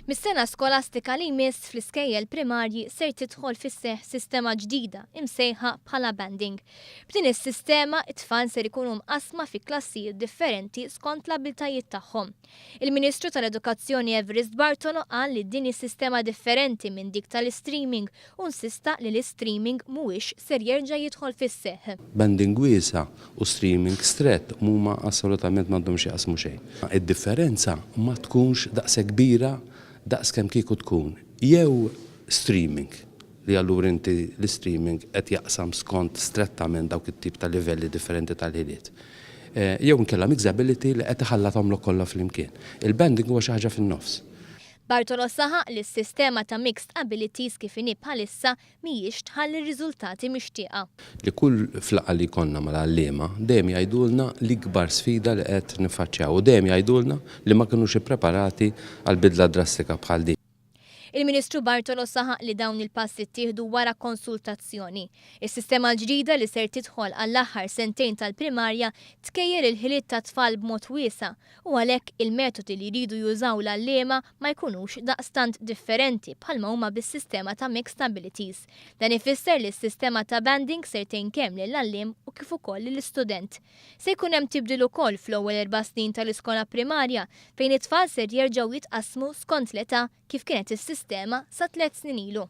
Mis-sena skolastika li jmiss fl-iskejjel primarji ser tidħol fis-seħħ sistema ġdida imsejħa bħala banding. B'din is-sistema it-tfal ser ikunu mqassma fi klassijiet differenti skont l-abiltajiet tagħhom. Il-Ministru tal-Edukazzjoni Evarist Bartolo qal li din is-sistema differenti minn dik tal-streaming u insista li l-streaming mhuwiex ser jerġa' jidħol fis-seħħ. Banding wiesa u streaming strett huma assolutament m'għandhom x'jaqsmu xejn. Id-differenza ma tkunx daqshekk kbira daqs kemm kieku tkun jew streaming, li allura inti l-streaming qed jaqsam skont strettament dawk it-tip ta' livelli differenti tal-ħiliet. Jew inkella mixed ability li qed iħallathomlok kollha flimkien. Il-banding huwa xi ħaġa fin-nofs. Bartolo saħaq li s-sistema ta' mixed abilities kif inhi bħalissa mhijiex tħalli r-riżultati mixtieqa. Li kull laqgħa li konna mal-għalliema dejjem jgħidulna l-ikbar sfida li qed niffaċċjaw u dejjem jgħidulna li ma kinux ippreparati għal bidla drastika bħal din. Il-Ministru Bartolo saħaq li dawn il-passi ttieħdu wara konsultazzjoni. Is-sistema l-ġdida li ser tidħol għall-aħħar sentejn tal-primarja tkejjel il-ħiliet ta' tfal b'mod wiesa u għalhekk il-metodi li jridu jużaw l-għalliema ma jkunux daqstant differenti bħalma huma bis-sistema ta' mixed abilities. Dan ifisser li s-sistema ta' banding ser tgħin kemm lill-għalliem u kif ukoll lill-istudent. Se jkun hemm tibdil ukoll fl-ewwel 4 snin tal-iskola primarja, fejn it-tfal ser jerġgħu jitqasmu skont l-età kif kienet is-sistema sa 3 snin ilu.